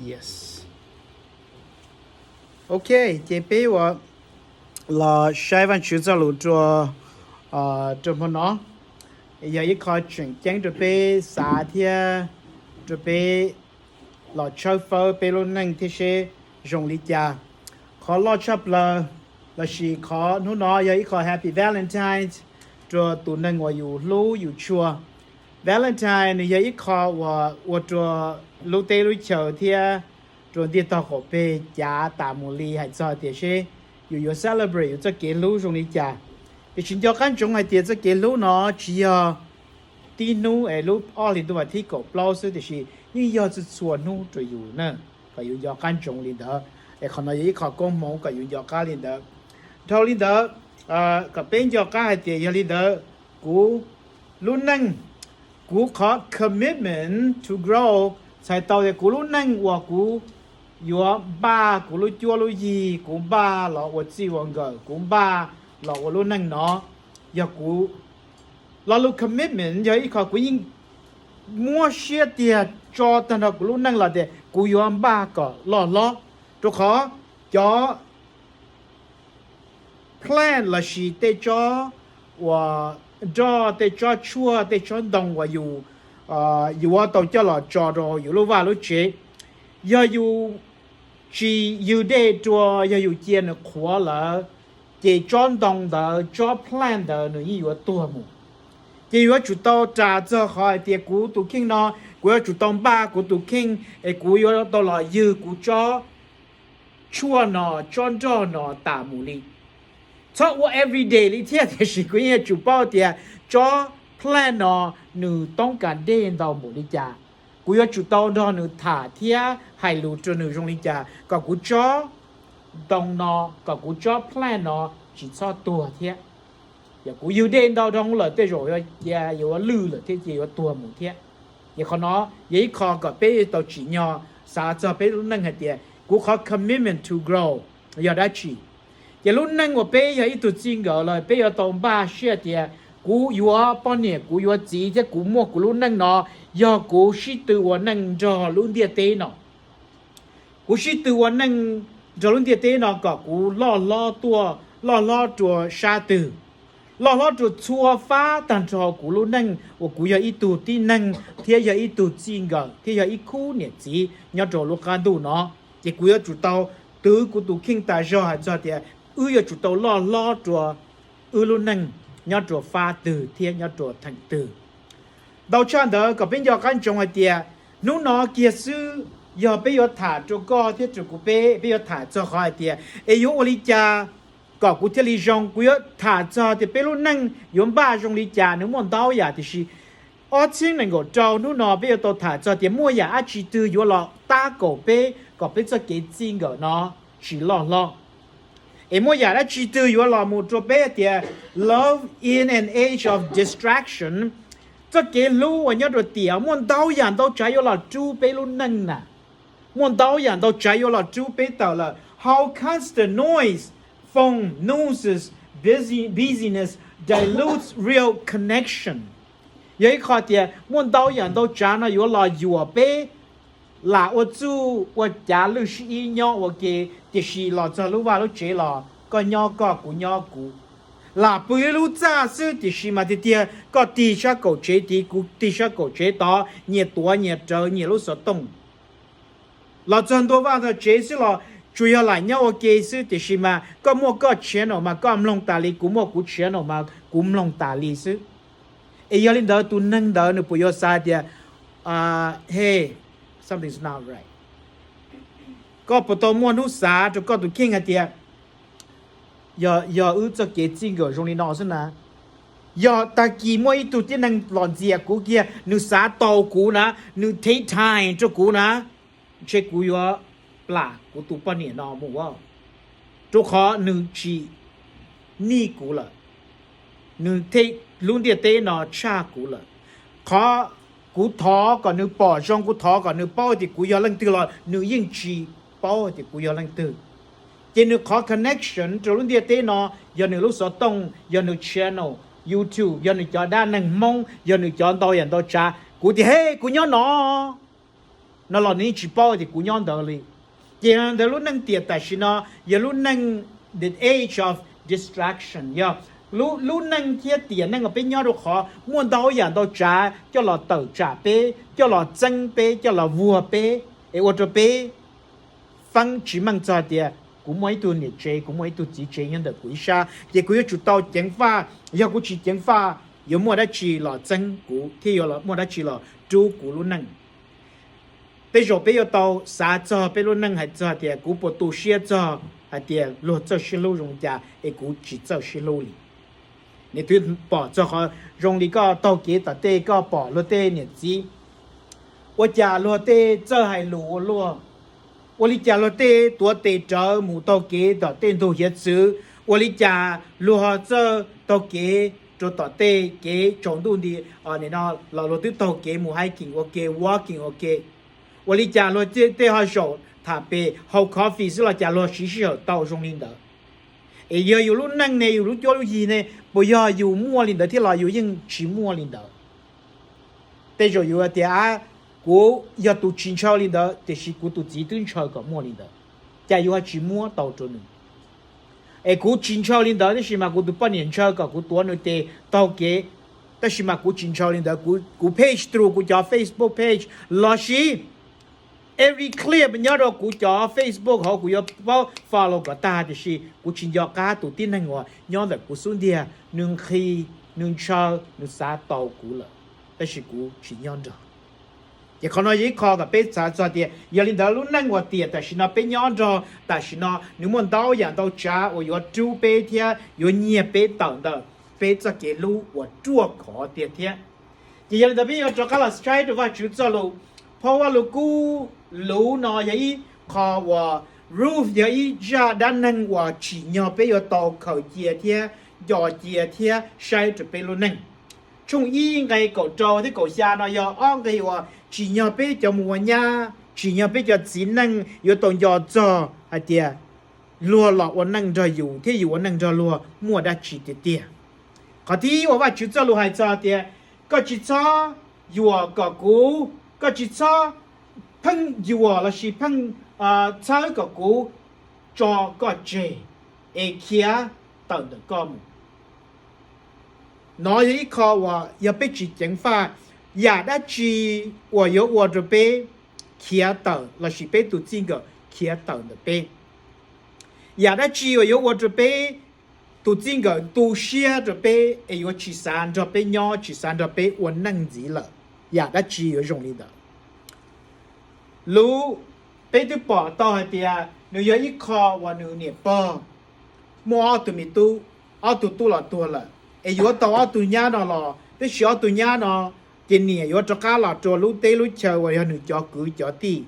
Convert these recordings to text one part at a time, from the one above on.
Yes. Ok, ces peb ua los saib Vaajtswv txoj lus rua, rua hmo no. Yog ib qho tseem ceeb rua peb xav thiab rua peb los tshawb fawb peb lub neej thiab seb zoo li cas. Qhov loj tshaj plaws lossis qhov hnub no yog ib qho Happy Valentine's rua tus neeg uas yus hlub yus tshua. Valentine nws yog ib qho uas ua rua lub teb lub chaws thiab rua ntiaj tog qaum peg cav tas mus li, hais txog tias seb yus yuav celebrate yus txoj kev hlub zoo li cas. Tiam sis nco qab ntsoov hais tias txoj kev hlub no tsis yog tib hnub es lub ob hlis ntuj vas thib kaum plaub xwb, tiam sis yeej yog txhua txhua hnub rua yus na, kom yus nco qab ntsoov li ntawd. Es qhov no yog ib qho koob hmoov kom yus nco qab li ntawd. Dhau li ntawd, kom peb nco qab hais tias yog li ntawd, kuv lub neej, kuv qhov commitment to grow txhais tau tias kuv lub neej uas kuv yuav npaj kuv lub cuab lub yig, kuv npaj los ua txij ua nkawm, kuv npaj los ua lub neej no, yog kuv lo lus commitment yog ib qho kuv yeej muab siab tiag tso tag nrho kuv lub neej los tias kuv yuav npaj kom loj hlob, rau qhov cov plan lossis tej tsob uas nroj, tej tsob tshuaj, tej tsob ntoo uas yus yuav tau coj los tso rau yus lub vaj lub tsev, yog yus tsis ywg dej rua, yog yus cia nws qhuav lawm, ces tsob ntoo ntawd, tsob plan ntawd nws yeej yuav tuag mus. Ces yuav tsum tau ras txog qhov hais tias kuv tus kheej no, kuv yuav tsum tau npaj kuv tus kheej es kuv yuav tau los ywg kuv tsob tshuaj no, tsob nroj no tas mus li. Txhob ua everyday li thiab, tiam sis kuv yeej yuav tsum paub tias tsob plan no nws toob kas dej ntau npaum li cas. Kuv yuav tsum tau nrog nws tham thiab hais lus rau nws zoo li cas kom kuv tsob ntoo no, kom kuv tsob plan no tsis txhob tuag thiab. Yog kuv ywg dej ntau dhau lawm tej zaum yuav cia yuav lwj lawm thiab, cia yuav tuag mus thiab. Ces qhov no yog ib qho kom peb tau tsim nyog xav txog peb lub neej hais tias kuv qhov commitment to grow yog dab tsi. Ces lub neej uas peb yog ib tug txij nkawm lawm, peb yuav tau npaj siab tias kuv yuav poj niam, kuv yuav txiv thiab kuv muaj kuv lub neej no yog kuv sib tw ua neej nrog lub ntiaj teb no. Kuv sib tw ua neej nrog lub ntiaj teb no kom kuv loj hlob tuaj, loj hlob rua sab twg, loj hlob rua txhua fab tag nrho kuv lub neej uas kuv yog ib tug tib neeg thiab yog ib tug txij nkawm thiab yog ib khub niam txiv nyob rau lub qab ntuj no. Ces kuv yuav tsum tau twv kuv tus kheej tas zog hais txog tias wb yuav tsum tau loj hlob rua wb lub neej nyob rua fab twg thiab nyob rua theem twg. Ntau tshaj ntawd kom peb nco qab ntsoov hais tias hnub no kiag xwb, yog peb yuav tham rua koj thiab rua kuv, peb, peb yuav tham txog qhov hais tias es yuav ua li cas kom kuv thiaj li zoo, kuv yuav tham txog tias peb lub neej yuav npaj zoo li cas, nws muaj ntau yam, tiam sis ob txhiab nees nkaum rau hnub no peb yuav tau tham txog tias muaj yam dab tsi twg yuav los tab kaum peb kom peb txoj kev txij nkawm no tsis loj hlob. Es muaj yam dab tsi twg yuav los mus rua peb tias love in an age of distraction, txoj kev hlub uas nyob rua tiam muaj ntau yam ntau tsav yuav los rub peb lub neej na. Muaj ntau yam ntau tsav yuav los rub peb tawm lawm. How constant noise, phone, news, busy, busyness dilutes real connection. Yog ib qho tias muaj ntau yam ntau tsav no yuav los yuam peb lam ua txuj ua cav lwj sib ib nyob ua ke, tiam sis los txog lub vaj lub tsev los koj nyob koj kuv nyob kuv. Lam pw ib lub txaj xwb tiam sis mas tiag tiag koj tig sab kaum tsev tid kuv tig sab kaum tsev tod, nyias tuav nyias rawv nyias lub xov tooj. Los txog ntua vaj ntawm tsev xwb los tsuas yog lam nyob ua ke xwb, tiam sis mas koj muaj koj channel mas koj mloog tas li, kuv muaj kuv channel mas kuv mloog tas li xwb. Es yog li ntawd tus neeg ntawd nws puas yuav xav tias, hey, something's not right? Koj puas tau muaj hnub xav rau koj tus kheej hais tias yog, yog wb txoj kev txij nkawm zoo li no xwb na, yog tag kis muaj ib tug tib neeg los ntxias kuv kiag, nws xav tau kuv na, nws take time rau kuv na, ntshe kuv yuav plam kuv tus poj niam no mus, rau qhov nws tsis nij kuv lawm, nws thiaj lub ntiaj teb no tshaj kuv lawm. Qhov kuv thov kom nws pom zoo, kuv thov kom nws paub tias kuv yog leej twg los nws yeej tsis paub tias kuv yog leej twg. Ces nws qhov connection rau lub ntiaj teb no yog nws lub xov tooj, yog nws channel YouTube, yog nws cov dab neeg Hmoob, yog nws cov ntau yam ntau tsav. Kuv tias, hey, kuv nyob no, no los nws yeej tsis paub tias kuv nyob ntawd li. Ces ntawd lub neej tiam tam sim no yog lub neej the age of distraction, yog lub neej thiab tiam neej uas peb nyob rau qhov muaj ntau yam ntau tsav coj los tawm tsam peb, coj los txeeb peb, coj los vuag peb, es ua rau peb feeb tsis meej txog tias kuv muaj ib tug niam tsev, kuv muaj ib tug txiv tsev nyob ntawm kuv ib sab, ces kuv yuav tsum tau ceev faj. Yog kuv tsis ceev faj, yuav muaj dab tsi los txeeb kuv thiab yuav muaj dab tsi los rub kuv lub neej? Tej zaum peb yuav tau xav txog peb lub neej hais txog tias kuv puas tu siab txog hais tias luag txawj sib hlub zoo li cas es kuv tsis txawj sib hlub li. Nws twb pom txog qhov zoo li koj taug kev tom tej koj pom luag tej niam txiv, ua cas luag tej txawj hais lus ua luaj, ua li cas luag tej tuav tes rawv mus taug kev tom tej ntug hiav txwv, ua li cas luag txawj taug kev rau tom tej kev tsaus ntuj nti no los luag twb taug kev mus hiking ua ke, walking ua ke. Ua li cas luag tej ho zaum tham pem haus coffee xwb los cas luag siv sij hawm tau zoo li ntawd? Es yog yus lub neej ne, yus lub cuab lub yig ne, puas yog yus muaj li ntawd thiab los yus yeej tsis muaj li ntawd? Tej zaum yus tias a, kuv yog tus tsis ntshaw li ntawd tiam sis kuv tus txiv twb ntshaw kom muaj li ntawd, cas yus ho tsis muab tau rau nws? Es kuv tsis ntshaw li ntawd tab sis mas kuv tus poj niam ntshaw kom kuv tuav nws tes taug kev, tab sis mas kuv tsis ntshaw li ntawd, kuv page through kuv cov Facebook page los sis every clip nyob rau kuv cov Facebook hauv kuv yuav paub follow kom tag, tiam sis kuv tsis nco qab tus tib neeg uas nyob ntawm kuv xub ntiag, nws nqhis, nws ntshaw, nws xav tau kuv lawm, tab sis kuv tsis nyob nrog. Ces qhov no yog ib qho kom peb xav txog tias yog li ntawd lub neej uas tiam tam sim no peb nyob nrog tam sim no nws muaj ntau yam ntau tsav uas yuav rub peb thiab yuav nyiag peb tawm ntawm peb txoj kev hlub uas ruaj khov tiag thiab. Ces yog li ntawd peb yuav rov qab los saib rau Vajtswv txoj lus, phau Vajluskub lus no yog ib qho uas Ruth yog ib zaj dab neeg uas tsim nyog peb yuav tau khaws cia thiab nco cia thiab saib rau peb lub neej. Tshooj ib nqe kaum rau thiab kaum xya no yog ob nqe uas tsim nyog peb cov mus ua nyab, tsim nyog peb cov txiv neej yuav tau nco txog hais tias luag los ua neej nrog yus thiab yus ua neej nrog luag muaj dab tsi tiag tiag. Qhov thib ib uas Vajtswv txoj lus hais txog tias, koj tsis txhob yuam kom kuv, koj tsis txhob pheej yuam lossis pheej txhawb kom kuv tso koj tseg es khiav tawm ntawm koj mus. Nov yog ib qho uas yog peb tsis ceev faj, yam dab tsi uas yuav ua rau peb khiav tawm lossis peb tus txij nkawm khiav tawm ntawm peb? Yam dab tsi uas yuav ua rau peb tus txij nkawm tu siab rau peb es yuav tsis xav nrog peb nyob, tsis xav nrog peb ua neej ntxiv lawm? Yam dab tsi yuav zoo li ntawd? Lus, peb twb pom tau hais tias nws yog ib qho uas nws niam pog muaj ob tug me tub, ob tug tub los tuag lawm es yuav tau ob tug nyab no los, tab sis ob tug nyab no ces niam yuav rov qab los rau lub teb lub chaw uas yog nws cov kwv cov tij.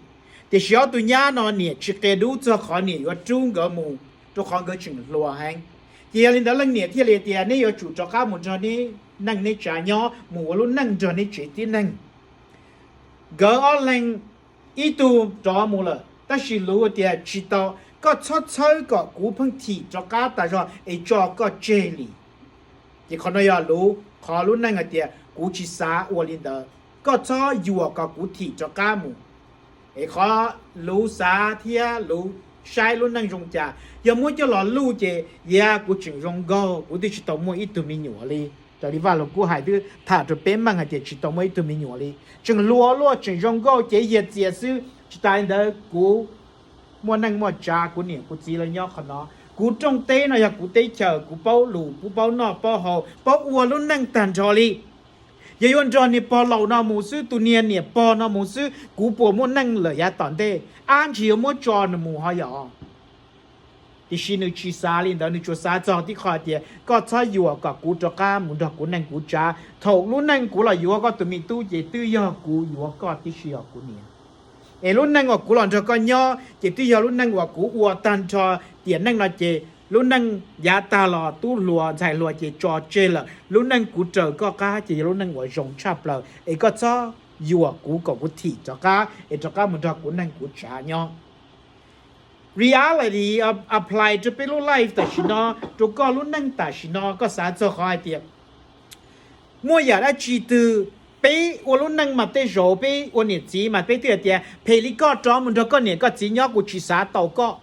Tiam sis ob tug nyab no niam tsis qia dub txog qhov niam yuav rub nkawd mus, rau qhov nkawd tseem hluas heev. Ces yog li ntawd leej niam thiaj li tias, neb yuav tsum rov qab mus nrog neb neej neb tsav nyob, mus ua lub neej nrog neb tsev tib neeg. Nkawd ob leeg ib tug rov mus lawm, tab sis Lus tias, tsis tau, koj txhob txhawb kom kuv pheej thim rov qab tas zog es tso koj tseg li. Ces qhov no yog Lus qhov lub neej hais tias, kuv tsis xav ua li ntawd, koj txhob yuam kom kuv thim rov qab mus. Es qhov Lus xav thiab Lus saib lub neej zoo cas, yog muab coj los luj ces, yam kuv tseem zoo nkauj, kuv twb tsis tau muaj ib tug me nyuam li. Raws li Vaj Lug Kub hais twb tham rau peb meej hais tias tsis tau muaj ib tug me nyuam li, tseem hluas luaj, tseem zoo nkauj, cev yias txias xwb. Tsis tas li ntawd kuv muaj neej muaj tsav, kuv niam kuv txiv lawv nyob qhov no, kuv rooj teb no yog kuv teb chaws, kuv paub lus, kuv paub noj paub haus, paub ua lub neej tag nrho li. Yog yuav nrog niag pog laus no mus xwb, tus niag niam pog no mus xwb, kuv puas muaj neej lawm yav tom ntej? Ab ntsis yuav muab tso nws mus ho yom. Tiam sis nws tsis xav li ntawd, nws tsuas xav txog tib qho tias, koj txhob yuam kom kuv rov qab mus nrog kuv neej kuv tsav. Thaum lub neej kuv los yuav koj tus me tub ces twb yog kuv yuav koj tib si os kuv niam. Es lub neej uas kuv los nrog koj nyob ces twb yog lub neej uas kuv ua tag nrho tiam neej no ces lub neej yav tag los tub hluas ntxhais hluas ces tso tseg lawm. Lub neej kuv raws koj qab ces yog lub neej uas zoo tshaj plaws, es koj txhob yuam kuv kom kuv thim rov qab es rov qab mus nrog kuv neej kuv tsav nyob. Reality apply rau peb lub life tam sim no, rau koj lub neej tam sim no, koj xav txog qhov hais tias muaj yam dab tsi twg Peb ua lub neej mas tej zaum peb ua niam txiv mas peb twb hais tias phem li koj rov mus nrog koj niam koj txiv nyob, kuv tsis xav tau koj.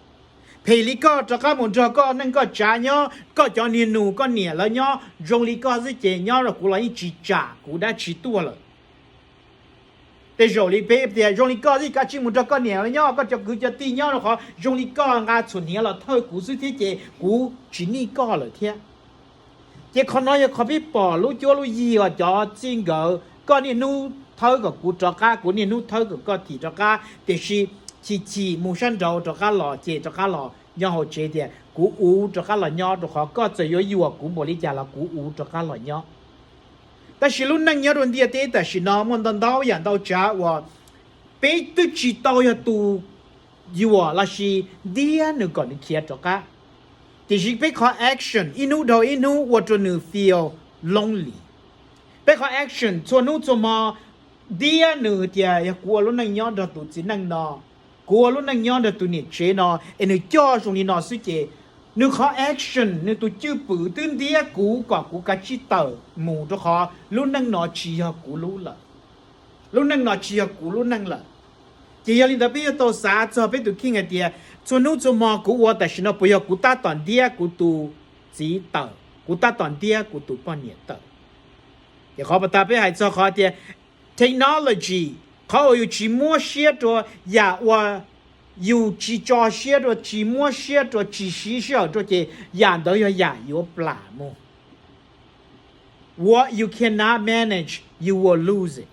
Phem li koj rov qab mus nrog koj neej koj tsav nyob, koj cov niag nus koj niam lawv nyob zoo li koj xwb ces nyob rau kuv los yeej tsis tsam kuv dab tsi tuaj lawm. Tej zaum li peb tias zoo li koj xwb kav tsij mus nrog koj niam lawv nyob, koj cov kwv cov tij nyob rau qhov zoo li koj nqa txhuam hniav los thawj kuv xwb thiab ces kuv tsis nij koj lawm thiab. Ces qhov no yog qhov peb pom lub cuab lub yig uas cov txij nkawm, koj niaj hnub thawb kom kuv rov qab, kuv niaj hnub thawb kom koj thim rov qab, tiam sis chim chim mus sab nraud rov qab los ces rov qab los nyob hauv tsev tias kuv uv rov qab los nyob rau qhov koj txawm yuav yuam kuv npaum li cas los kuv uv rov qab los nyob. Tab sis lub neej nyob rau ntiaj teb tam sim no muaj ntau ntau yam ntau tsav uas peb twb tsis tau yog tus yuam los sis ntiab nws kom nws khiav rov qab. Tiam sis peb qhov action ib hnub dhau ib hnub ua rau nws feel lonely. Peb qhov action txhua hnub txhua hmo ntiab nws tias yog kuv ua lub neej nyob nrog tus txiv neej no, kuv ua lub neej nyob nrog tus niam tsev no es nws coj zoo li no xwb ces nws qhov action, nws tus cwj pwm twb ntiab kuv kom kuv kav tsij tawm mus rau qhov lub neej no tsis yog kuv lub lawm. Lub neej no tsis yog kuv lub neej lawm. Ces yog li ntawd peb yuav tau xav txog peb tus kheej hais tias txhua hnub txhua hmo kuv ua tam sim no puas yog kuv tab tom ntiab kuv tus txiv tawm, kuv tab tom ntiab kuv tus poj niam tawm. Ces qhov pas tas peb hais txog qhov tias technology, qhov uas yus tsis muab siab rau, yam uas yus tsis tso siab rau, tsis muab siab rau, tsis siv sij hawm rau ces yam ntawd yog yam yuav plam mus. What you cannot manage, you will lose it.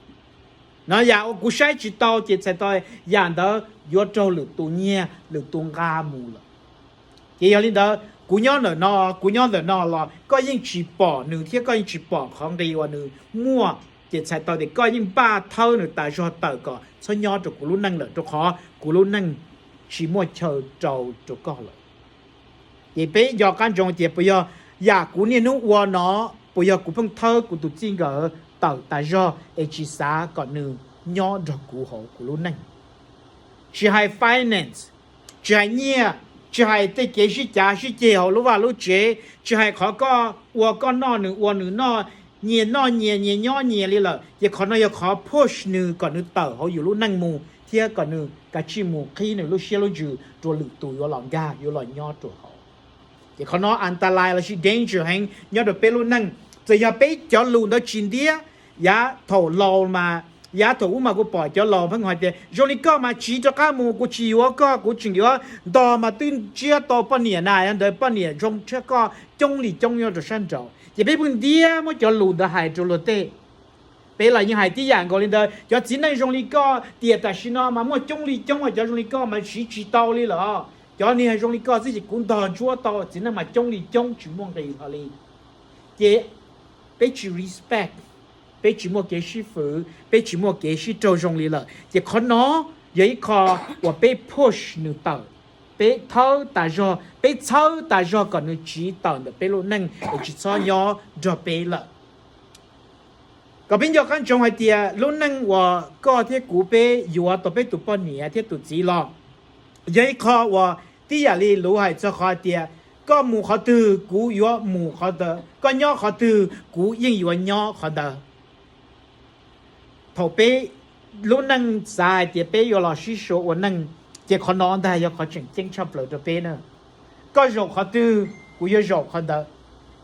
No yam uas kuv saib tsis tau ces txhais tau yam ntawd yuav raug lwm tus nyiag lwm tus nqa mus lawm. Ces yog li ntawd kuv nyob ntawm no, kuv nyob ntawm no los koj yeej tsis pom nws thiab koj yeej tsis pom qhov nqi uas nws muaj, ces txhais tau tias koj yeej npaj thawb nws tas zog tawm kom txhob nyob rau kuv lub neej lawm rau qhov kuv lub neej tsis muaj chaw rau rau koj lawm. Ces peb nco qab ntsoov tias puas yog yam kuv niaj hnub ua no, puas yog kuv pheej thawb kuv tus txij nkawm tawm tas zog es tsis xav kom nws nyob nrog kuv hauv kuv lub neej. Tsis hais finance, tsis hais nyiaj, tsis hais tej kev sib cav sib ceg hauv lub vaj lub tsev, tsis hais qhov koj ua koj noj nws ua nws noj, nyias noj nyias, nyias nyob nyias li lawm, ces qhov no yog qhov push nws kom nws tawm hauv yus lub neej mus thiab kom nws kav tsij mus qhib nws lub siab lub ntsws rau lwm tus yuav los nkag yuav los nyob rau hauv. Ces qhov no antalais lossis danger heev nyob rau peb lub neej. Txawm yog peb cov lus ntawd tsis ntiab, yav thaum laus mas, yav thaum ub mas kuv pom cov laus pheej hais tias zoo li koj mas tsiv rov qab mus, kuv tsis yuav koj, kuv tseem yuav ntog mas twb ntsiab tau poj niam na, yog ntawd poj niam zoo tshaj koj coob li coob nyob rau sab nraud. Ces peb pheej ntiab muab cov lus ntawd hais rau luag tej. Peb los yeej hais tib yam nkaus li ntawd, cov txiv neej zoo li koj tiam tam sim no mas muaj coob li coob, cov zoo li koj mas siv tsis tau li lawm. Cov niag zoo li koj xwb ces kuv ntog ntsuab tau, txiv neej mas coob li coob tsis muaj nqis hlo li. Ces peb tsis respect, peb tsis muaj kev sib fwm, peb tsis muaj kev sib raug zoo li lawm. Ces qhov no yog ib qho uas peb push nws tawm, peb thawb tas zog, peb txhawb tas zog kom nws tsiv tawm ntawm peb lub neej es tsis txhob nyob nrog peb lawm. Kom peb nco qab ntsoov hais tias lub neej uas koj thiab kuv peb yuav tau peb tus poj niam thiab tus txiv los yog ib qho uas tib yam li lus hais txog qhov tias koj mus qhov twg kuv yuav mus qhov ntawd, koj nyob qhov twg kuv yeej yuav nyob qhov ntawd. Thaum peb lub neej xav hais tias peb yuav los sib sau ua neej, ces qhov no ntag yog qhov tseem ceeb tshaj plaws rau peb na. Koj zaum qhov twg kuv yuav zaum qhov ntawd.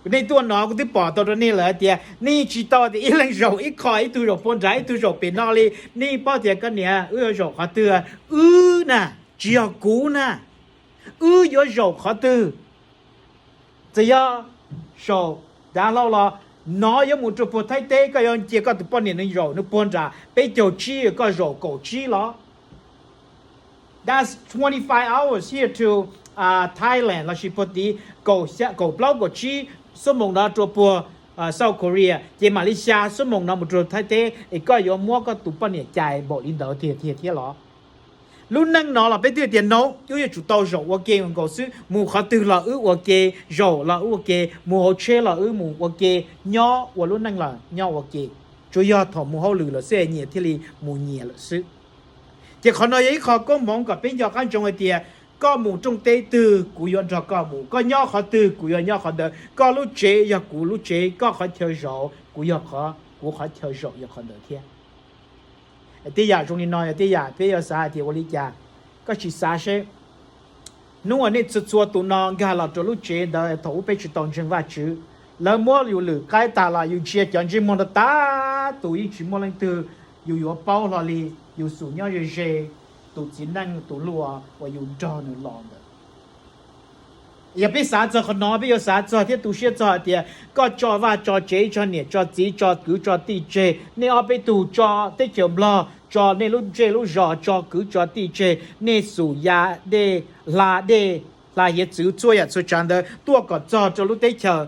Nej tuaj no kuv twb pom tau rau nej lawm hais tias nej tsis tau tias ib leeg zaum ib qho, ib tug zaum puag nrad ib tug zaum pem no li. Nej paub tias koj niam wb yuav zaum qhov twg? Wb na, tsis yog kuv na. Wb yuav zaum qhov twg? Txawm yog zaum dav hlau los no yuav mus rau puag Thaib teb, koj yuav cia koj tus poj niam nws zaum nws puag nram peb caug tsib, koj zaum kaum tsib los? That's twenty five hours here to Thailand lossis puag tid kaum plaub kaum tsib xuab moos no rau puag South Korea, ces mam li xya xuab moos no mus rau Thaib teb, es koj yuav muab koj tus poj niam cais npaum li ntawd tiag tiag thiab los? Lub neej no los peb twb tias no, wb yuav tsum tau zaum ua ke nkaus xwb, mus qhov twg los wb ua ke, zaum los wb ua ke, mus hauv tsheb los wb mus ua ke, nyob ua lub neej los nyob ua ke. Tsuas yog thaum mus hauj lwm lawm xwb nyias thiaj li mus nyias lawm xwb. Ces qhov no yog ib qho koob hmoov kom peb nco qab ntsoov hais tias koj mus rooj teb twg kuv yuav nrog koj mus, koj nyob qhov twg kuv yuav nyob qhov ntawd, koj lub tsev yog kuv lub tsev, koj qhov chaw zaum kuv yog qhov kuv qhov chaw zaum yog qhov ntawd thiab. Tej yam zoo li no yog tej yam peb yuav xav hais tias ua li cas, koj sim xav seb, hnub uas nej txhua txhua tus no nkag los rau lub tsev ntawd thaum ub peb tsis tau ntseeg Vajtswv, lawv muab yus lwm qaib tas los yus ntsia cov ntsej muag no tag tus yeej tsis muaj leej twg yus yuav paub hlo li, yus xum nyob ze ze, tus txiv neej tus hluas uas yus nrog nws los ntawd. Yog peb xav txog qhov no peb yuav xav txog thiab tu siab txog hais tias koj tso vaj tso tsev tso niam tso txiv tso kwv tso tij tseg, nej ob peb tug tso teb chaws Nplog tso nej lub zej lub zos tso kwv tso tij tseg, nej xum ya dej hla dej hla hiav txwv txhua yam txhua tsav ntawd tuaj kom txog rau lub teb chaws,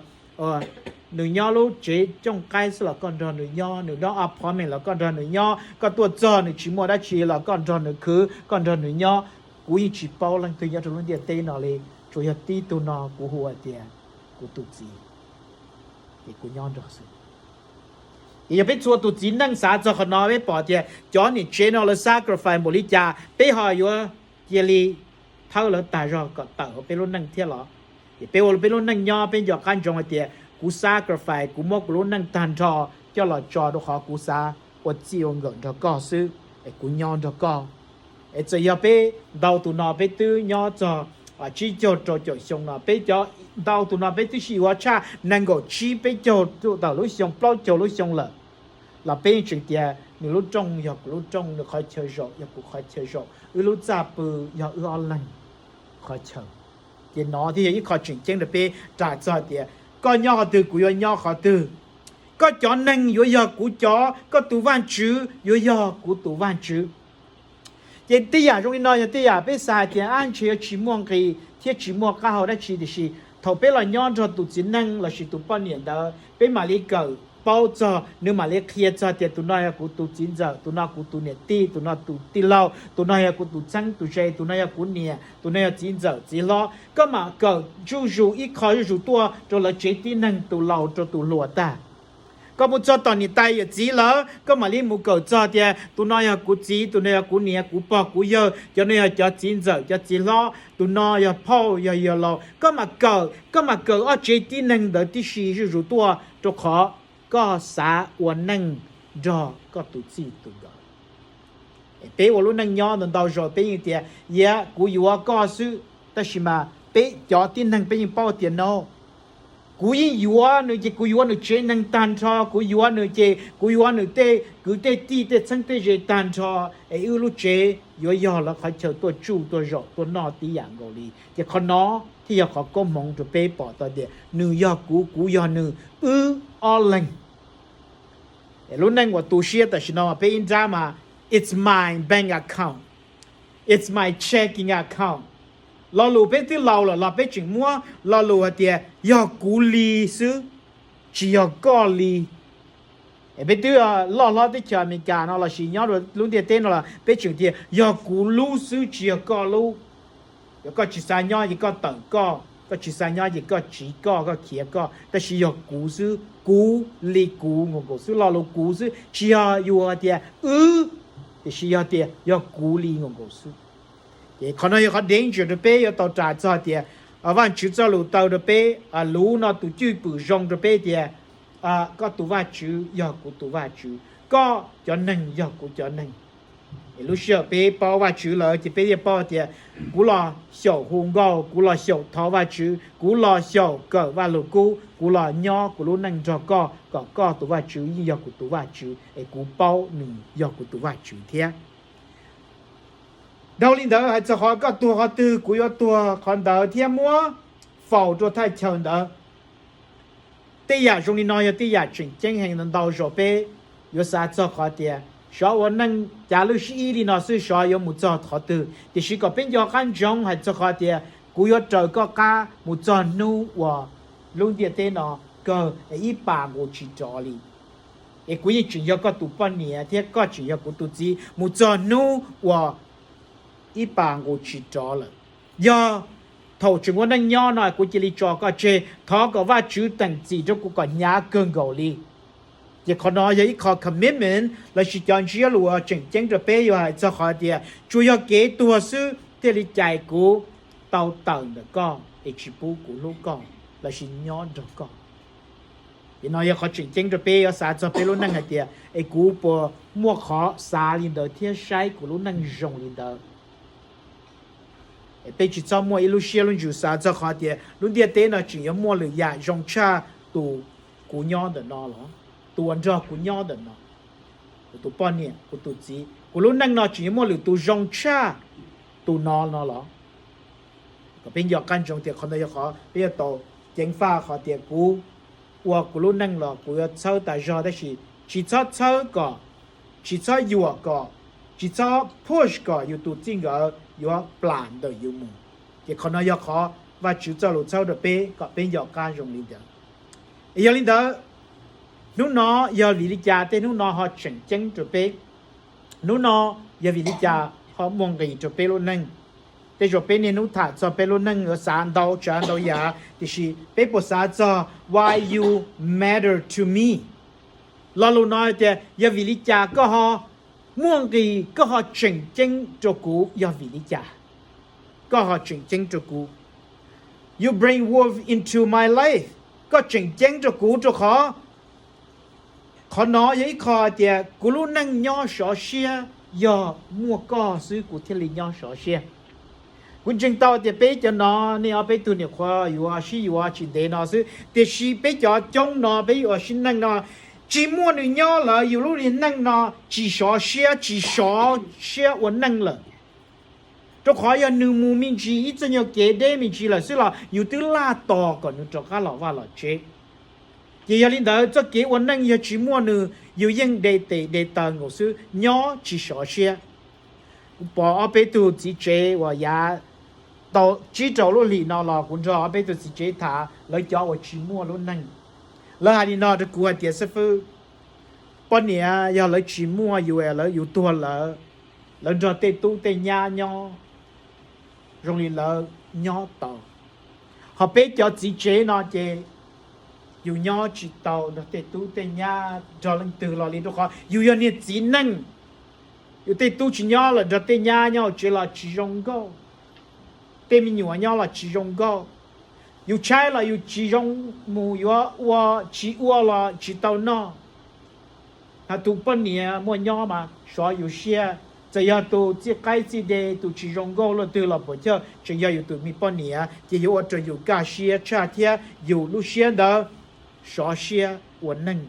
nws nyob lub tsev cooj qaib xwb los koj nrog nws nyob, nws nyob apartment los koj nrog nws nyob, koj tuaj txog nws tsis muaj dab tsi los koj nrog nws khwv koj nrog nws nyob. Kuv yeej tsis paub leej twg nyob rau lub ntiaj teb no li, tsuas yog tib tug no kuv hu hais tias kuv tus txiv, ces kuv nyob nrog xwb. Ces yog peb txhua tus txiv neej xav txog qhov no peb pom tias cov niam tsev no lawv sacrifice npaum li cas peb ho yuav cia li thawb lawv tag zog kom tawm hauv peb lub neej thiab los? Ces peb ua peb lub neej nyob peb nco qab ntsoov hais tias kuv sacrifice, kuv muab kuv lub neej tag nrho coj los tso rau qhov kuv xav ua txij ua nkawm nrog koj xwb, es kuv nyob nrog koj. Es txawm yog peb ntau tus no peb twb nyob txog tsib caug rau caum xyoo no, peb cov ntau tus no peb twb sib yuav tshaj nees nkaum tsib peb caug tawm lub xyoo plaub caug lub xyoo lawm, los peb yeej tseem tias nws lub rooj yog kuv lub rooj, nws qhov chaw zaum yog kuv qhov chaw zaum, wb lub txaj pw yog wb ob leeg qhov chaw. Ces no thiaj yog ib qho tseem ceeb rau peb ras txog tias koj nyob qhov twg kuv yuav nyob qhov twg, koj cov neeg yuav yog kuv cov, koj tus Vajtswv yuav yog kuv tus Vajtswv. Ces tej yam zoo li no yog tej yam peb xav hais tias ab ntshe yuav tsis muaj nqis thiab tsis muaj qab hau dab tsi, tiam sis thaum peb los nyob nrog tus txiv neej lossis tus poj niam ntawd peb mam li kawm paub txog, nws mam li qhia txog tias tus no yog kuv tus txiv ntxawm, tus no kuv tus niam tij, tus no tus tij laug, tus no yog kuv tus txheeb tus ze, tus no yog kuv niam, tus no yog txiv ntxawm txiv hlob. Koj mam kawm zuj zus ib qho zuj zus tuaj rau lawv tsev tib neeg tus laus rau tus hluas tag. Koj mus txog tom niam tais yawm txiv lawm koj mam li mus kawm txog tias tus no yog kuv txiv, tus no yog kuv niam, kuv pog kuv yawg, cov no yog cov txiv ntxawm cov txiv hlob, tus no yog phauj yog yawg laus. Koj mam kawm, koj mam kawm ob tsev tib neeg ntawd tib si zuj zus tuaj rau qhov koj xav ua neej nrog koj tus txij tus nkawm. Peb ua lub neej nyob ntau ntau zaus peb yeej tias, yam kuv yuav koj xwb, tab sis mas peb cov tib neeg peb yeej paub tias no, kuv yeej yuav nws ces kuv yuav nws tsev neeg tag nrho, kuv yuav nws ces kuv yuav nws tej kwv tej tij tej txheeb tej ze tag nrho, es wb lub tsev yuav yog lawv qhov chaw tuaj tsuj tuaj zaum tuaj noj tib yam nkaus li. Ces qhov no thiaj yog qhov koob hmoov rau peb pom tau tias nws yog kuv, kuv yog nws, wb ob leeg. Lub neej uas tu siab tam sim no peb ib nrab mas, it's my bank account, it's my checking account. Lo lus peb twb laus lawm los peb tseem muab lo lus hais tias yog kuv li xwb, tsis yog koj li. Peb twb loj hlob teb chaws Amelikas no lossis nyob lub ntiaj teb no los peb tseem tias yog kuv lub xwb tsis yog koj lub. Yog koj tsis xav nyob ces koj tawm koj, koj tsis xav nyob ces koj tsiv koj, koj khiav koj, tab sis yog kuv xwb, kuv li kuv nkaus nkaus xwb, lo lus kuv xwb, tsis yog yus tias wb, tiam sis yog tias yog kuv li nkaus nkaus xwb. Ces qhov no yog qhov danger rau peb yuav tau ras txog tias Vajtswv txoj lus taw rau peb, lus no tus cwj pwm zoo rau peb tias koj tus Vajtswv yog kuv tus Vajtswv, koj cov neeg yog kuv cov neeg. Lub sij hawm peb paub Vajtswv lawm ces peb thiaj paub tias kuv los xyaum hu nkauj, kuv los xyaum thov Vajtswv, kuv los xyaum kawm Vajluskub, kuv los nyob kuv lub neej nrog koj, kom koj tus Vajtswv yeej yog kuv tus Vajtswv es kuv paub nws yog kuv tus Vajtswv thiab. Dhau li ntawd hais txog qhov koj tuag qhov twg kuv yuav tuag qhov ntawd thiab muab faus rau thaj chaw ntawd. Tej yam zoo li no yog tej yam tseem ceeb heev ntau zaus peb yuav xav txog qhov tias xyov ua neej cav lwj sib ib li no xwb xyov yuav mus txog qhov twg, tiam sis kom peb nco qab ntsoov hais txog qhov tias kuv yuav raws koj qab mus txog hnub uas lub ntiaj teb no kawg es ib pas nqus tsis rov li. Es kuv yeej tseem yog koj tus poj niam thiab koj tseem yog kuv tus txiv mus txog hnub uas ib pas nqus tsis rov lawm. Yog thaum tseem ua neej nyob no kuv cia li tso koj tseg, thov kom Vajtswv teem txim rau kuv kom hnyav kawg nkaus li. Ces qhov no yog ib qho commitment lossis cov ntsiab lus uas tseem ceeb rau peb yuav hais txog qhov tias tsuas yog kev tuag xwb thiaj li cais kuv tau tawm ntawm koj es tsis pub kuv hlub koj lossis nyob nrog koj. Ces no yog qhov tseem ceeb rau peb yuav xav txog peb lub neej hais tias, es kuv puas muaj qhov xav li ntawd thiab saib kuv lub neej zoo li ntawd? Peb tsis txhob muaj ib lub siab lub ntsws xav txog qhov tias lub ntiaj teb no tseem yuav muaj lwm yam zoo tshaj tus kuv nyob ntawm no los, tus uas nrog kuv nyob ntawm no, kuv tus poj niam, kuv tus txiv, kuv lub neej no tseem yuav muaj lwm tus zoo tshaj tus no no los. Kom peb nco qab ntsoov tias qhov ntawd yog qhov peb yuav tau ceev faj qhov tias kuv ua kuv lub neej los kuv yuav txhawb tas zog, tab sis tsis txhob txhawb kom, tsis txhob yuam kom, tsis txhob push kom yus tus txij nkawm yuav plam ntawm yus mus. Ces qhov no yog qhov Vajtswv txoj lus txhawb rau peb kom peb nco qab zoo li ntawd. Es yog li ntawd, hnub no yog vim li cas tej hnub no ho tseem ceeb rau peb? Hnub no yog vim li cas ho muaj nqis rau peb lub neej? Tej zaum peb niaj hnub tham txog peb lub neej yuav xav ntau tsav ntau yam, tiam sis peb puas xav txog why you matter to me? Lo lus no hais tias yog vim li cas koj ho muaj nqis, koj ho tseem ceeb rau kuv, yog vim li cas koj ho tseem ceeb rau kuv? You bring warmth into my life. Koj tseem ceeb rau kuv rau qhov, qhov no yog ib qho hais tias kuv lub neej nyob sov siab, yog muaj koj xwb kuv thiaj li nyob sov siab. Kuv ntseeg tau tias peb cov no, nej ob peb tug nyuam qhuav yuav sib yuav tsis ntev no xwb, tiam sis peb cov coob no peb yuav sib neej no, tsis muaj nws nyob lawm yus lub neej no tsis sov siab, tsis sov siab ua neej lawm. Rau qhov yog nws mus me ntsis ib txoj nyuag kev deb me ntsis lawm xwb los yus twb laj tos kom nws rov qab los vaj los tsev. Ces yog li ntawd txoj kev ua neej yog tsis muaj nws, yus yeej de tes de taw nkaus xwb, nyob tsis sov siab. Kuv pom ob peb tug txiv tsev uas yav tau tsib rau lub hlis no los kuv nrog ob peb tug txiv tsev tham, lawv cov uas tsis muaj lub neej. Lawv hais li no rau kuv hais tias, xib fwb, poj niam yog lawv tsis muaj yus, lawv, yus tuag lawm, lawv nrog tej tub tej nyab nyob, zoo li lawv nyob tau. Ho peb cov txiv tsev no ces yus nyob tsis tau nrog tej tub tej nyab nrog leej twg los li, rau qhov yus yog niag txiv neej. Yus tej tub tsis nyob lawm, nrog tej nyab nyob hauv tsev los tsis zoo nkauj, tej me nyuam nyob los tsis zoo nkauj. Yus tshaib los yus tsis zoo mus yuav ua, tsis ua los tsis tau noj. Hos tus poj niam muaj nyob mas sov yus siab. Txawm yog tus txij qaib txij de, tus tsis zoo nkauj luaj twg los puas chawj, tseem yog yus tus me poj niam ces yuav ua rau yus kaj siab tshaj thiab yus lub siab ntawd sov siab ua neej.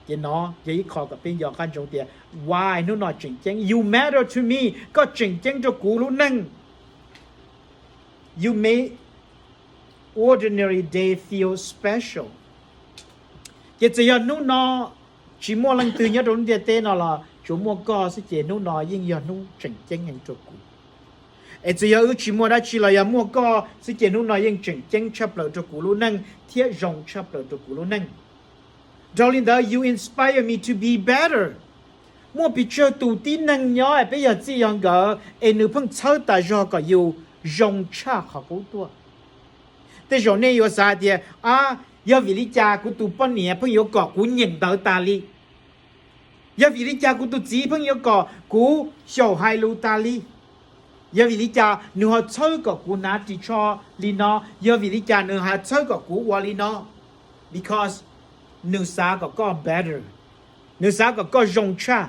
Ces no yog ib qho kom peb nco qab ntsoov tias why hnub no tseem ceeb. You matter to me, koj tseem ceeb rau kuv lub neej. You make ordinary day feel special. Ces txawm yog hnub no tsis muaj leej twg nyob rau lub ntiaj teb no los tsuas muaj koj xwb ces hnub no yeej yog hnub tseem ceeb heev rau kuv. Es txawm yog wb tsis muaj dab tsi los yog muaj koj xwb ces hnub no yeej tseem ceeb tshaj plaws rau kuv lub neej thiab zoo tshaj plaws rau kuv lub neej. Dhau li ntawd, you inspire me to be better. Muaj pes tsawg tus tib neeg nyob es peb yog txij yog nkawm es nws pheej txhawb tas zog kom yus zoo tshaj qhov qub tuaj. Tej zaum nej yuav xav tias, a, yog vim li cas kuv tus poj niam pheej yuav kom kuv nyeem ntawv tas li? Yog vim li cas kuv tus txiv pheej yuav kom kuv xyaum hais lus tas li? Yog vim li cas nws ho txhawb kom kuv hnav ris tsho li no? Yog vim li cas nws ho txhawb kom kuv ua li no? Because nws xav kom koj better, nws xav kom koj zoo tshaj.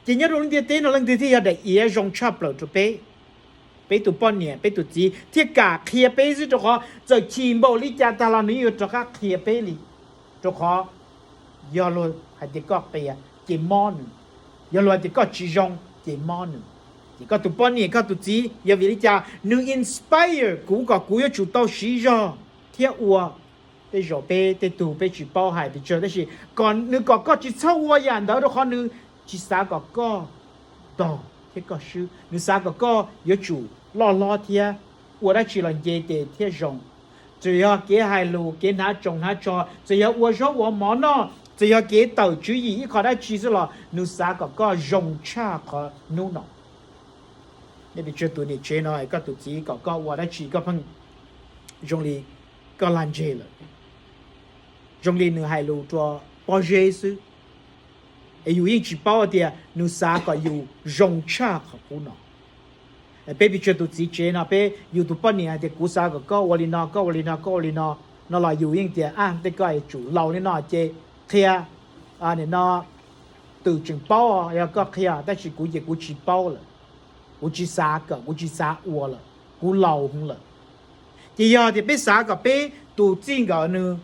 Ces nyob rau lub ntiaj teb no leej twg thiaj yog daim iav zoo tshaj plaws rau peb? Peb tus poj niam peb tus txiv thiaj kam qhia peb xwb, rau qhov txawm chim npaum li cas tag los nws yeej yuav rov qab qhia peb li. Rau qhov yog luag hais tias koj qias ces mob nws, yog luag hais tias koj tsis zoo ces mob nws. Ces koj tus poj niam koj tus txiv yog vim li cas? Nws inspire kuv kom kuv yuav tsum tau siv zog thiab ua. Tej zaum peb tej tug peb tsis paub hais pes tsawg, tab sis kom nws kom koj tsis txhob ua yam ntawd rau qhov nws tsis xav kom koj tog thiab koj swb, nws xav kom koj yuav tsum loj hlob thiab ua dab tsi los nce tes thiab zoo. Txawm yog kev hais lus, kev hnav tsoos hnav tsho, txawm yog ua zaub ua mov noj, txawm yog kev tawm tswv yim ib qho dab tsi xwb los nws xav kom koj zoo tshaj qhov hnub no. Nej pes tsawg tus niam tsev no es koj tus txiv kom koj ua dab tsi koj pheej zoo li koj lag ntseg lawm, zoo li nws hais lus rau pob zeb xwb, es yus yeej tsis paub tias nws xav kom yus zoo tshaj qhov qub no. Peb pes tsawg tus txiv tsev no, peb yus tus poj niam hais tias kuv xav kom koj ua li no, koj ua li no, koj ua li no, no los yus yeej tias, a, tej koj yuav tsum laus li no ces qhia, nim no twm tseem paub, yog koj qhia, tab sis kuv ces kuv tsis paub lawm, kuv tsis xav kom, kuv tsis xav ua lawm, kuv laus heev lawm. Ces yog tias peb xav kom peb tus txij nkawm nws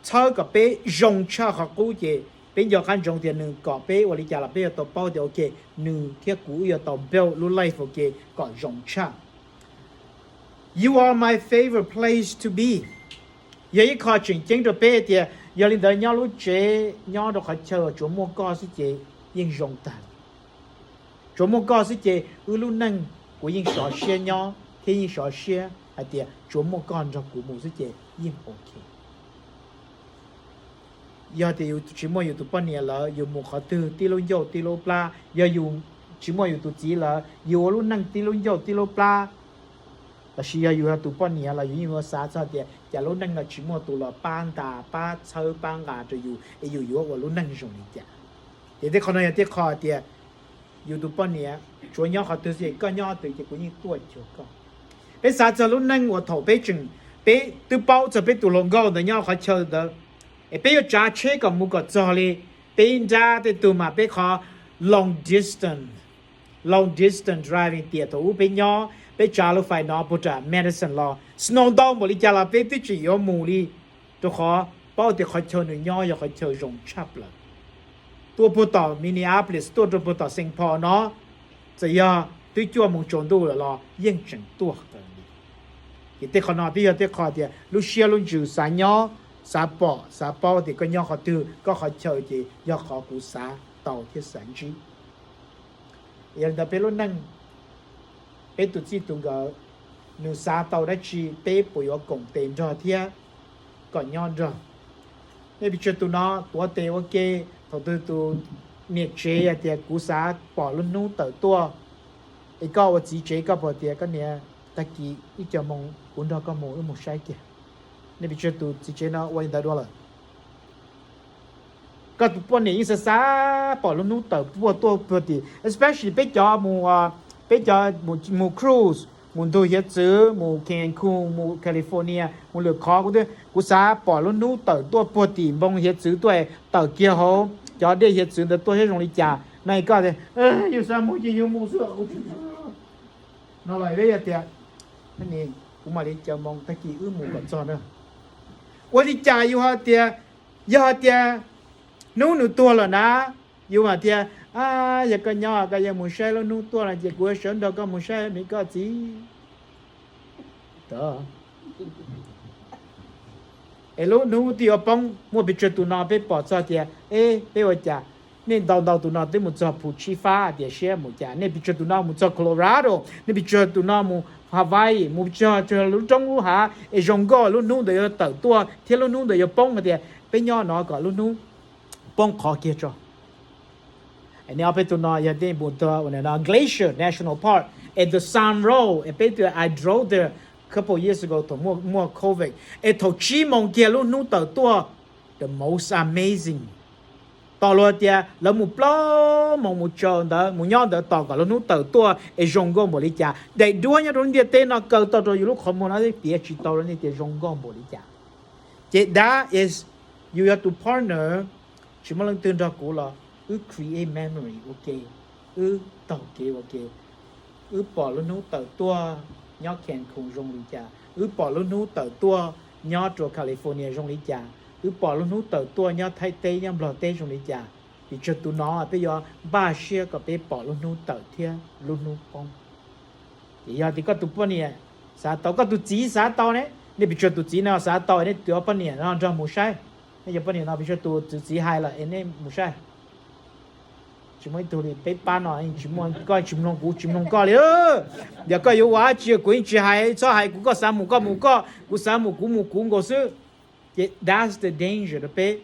txhawb kom peb zoo tshaj qhov qub ces peb nco qab ntsoov tias nws kom peb ua li cas los peb yuav tau paub tias ok, nws thiab kuv wb yuav tau build lub life ua ke kom zoo tshaj. You are my favorite place to be. Yog ib qho tseem ceeb rau peb tias yog li ntawd nyob lub tsev nyob rau qhov chaw uas tsuas muaj koj xwb ces yeej zoo tag. Tsuas muaj koj xwb ces wb lub neej kuv yeej sov siab nyob thiab yeej sov siab hais tias tsuas muaj koj nrog kuv mus xwb ces yeej ok. Yog tias yus tsis muaj yus tus poj niam lawm yus mus qhov twg tib lub ncauj tib lub plab, yog yus tsis muaj yus tus txiv lawm yus ua lub neej tib lub ncauj tib lub plab, los sis yog yus yog tus poj niam los yus yeej yuav xav txog tias cas lub neej no tsis muaj tus los pab ntas pab txhawb pab nqa rau yus es yus yuav ua lub neej zoo li cas. Ces tej qho no yog tej qho tias yus tus poj niam tsuas nyob qhov twg xwb, koj nyob qhov twg ces kuv yeej tuaj cuag koj. Peb xav txog lub neej uas thaum peb tseem, peb twb paub txog peb tus hluas nkauj ntawd nyob qhov chaw ntawd, es peb yuav tsav tsheb kom mus kom txog li, peb nrab tej tug mas peb qhov long distance, long distance driving tias thaum ub peb nyob peb tsav lub fais no puag nram Madison los snow ntau npaum li cas los peb twb tseem yuav mus li, rau qhov paub tias qhov chaw nws nyob yog qhov chaw zoo tshaj plaws. Tuaj puag tom Minneapolis, tuaj rau puag tom Saint Paul no, txawm yog twb cuaj moos tsaus ntuj lawm los yeej tseem tuaj qees li. Ces tej qho no twb yog tej qho tias lub siab lub ntsws xav nyob, xav pom xav paub tias koj nyob qhov twg, koj qhov chaw ces yog qhov kuv xav tau thiab xav ntsib. Yog li ntawd peb lub neej, peb tus txij tus nkawm, nws xav tau dab tsi peb puas yuav koom tes nrog thiab kom nyob nrog? Nej pes tsawg tus no tuav tes ua ke, thaum twg tus niam tsev hais tias kuv xav pom lub hnub tawm tuaj, es koj ua txiv tsev koj puas tias koj niam, tag kis ib co moos kuv nrog koj mus wb mus saib kiag? Nej pes tsawg tus txiv tsev no ua li ntawd dua lawm? Koj tus poj niam yeej xav xav pom lub hnub tawm tuaj puag tim, especially peb cov mus, peb cov mus cruise, mus ntug hiav txwv, mus Cancun, mus California, mus lwm qhov, kuv xav pom lub hnub tawm tuaj puag tim npoo hiav txwv tuaj, tawm kiag hauv cov dej hiav txwv ntawd tuaj thiab zoo li cas no. Koj tias yus xav mus ces yus mus xwb, no los peb yog tias, kuv mam li caw moo tag kis wb mus kom txog na. Ua li cas yus ho tias, yog hais tias hnub nws tuag lawm na, yus mam tias, yog koj nyob koj yuav mus saib lub hnub tuaj no ces kuv sawv nrog koj mus saib me koj txiv. Es lub hnub twb yuav poob, muaj pes tsawg tus no peb pom txog tias, e, peb ua cas, nej ntau ntau tus no twb mus txog Phu Chi Fa tias siab mus cas, nej pes tsawg tus no mus txog Colorado, nej pes tsawg tus no mus Hawaii, mus pes tsawg lub roob lub hav es zoo nkauj lub hnub ntawd yuav tawm tuaj thiab lub hnub ntawd yuav poob, hais tias peb nyob no kom lub hnub poob qhov kiag tso. Nej ob peb tus no yog tej mus txog ua no Glacier National Park, es the sunrise, es peb twb, I drove there couple years ago thaum muaj covid, es thaum tsib moos kiag lub hnub tawm tuaj, the most amazing. Tos luag tias lawv mus plaub moos mus tsaws ntawd mus nyob ntawd tos kom lub hnub tawm tuaj es zoo nkauj npaum li cas. Daim duab nyob rau lub ntiaj teb no kaw tau rau yus lub qhov muag no piav tsis tau rau nej tias zoo nkauj npaum li cas. Ces that is, yus yog tus partner, tsis muaj leej twg nrog kuv los wb create memory ua ke, wb taug kev ua ke. Wb pom lub hnub tawm tuaj nyob Cancun zoo li cas, wb pom lub hnub tawm tuaj nyob rau California zoo li cas, wb pom lub hnub tawm tuaj nyob Thaib teb nyob Nplog teb zoo li cas. Pes tsawg tus no peb yuav npaj siab kom peb pom lub hnub tawm thiab lub hnub poob. Ces yog tias koj tus poj niam xav tau, koj tus txiv xav tau ne, nej pes tsawg tus txiv no xav tau nej tus poj niam no nrog mus saib? Nej cov poj niam no pes tsawg tus txwv txiv hais lawm es nej mus saib? Tsis muaj ib tug li, peb pab no tsis muaj, koj tsis mloog kuv tsis mloog koj li. Yog koj yuav ua dab tsi kuv yeej tsis hais, txhob hais kuv, koj xav mus koj mus koj, kuv xav mus kuv mus kuv nkaus xwb. Ces that's the danger rau peb.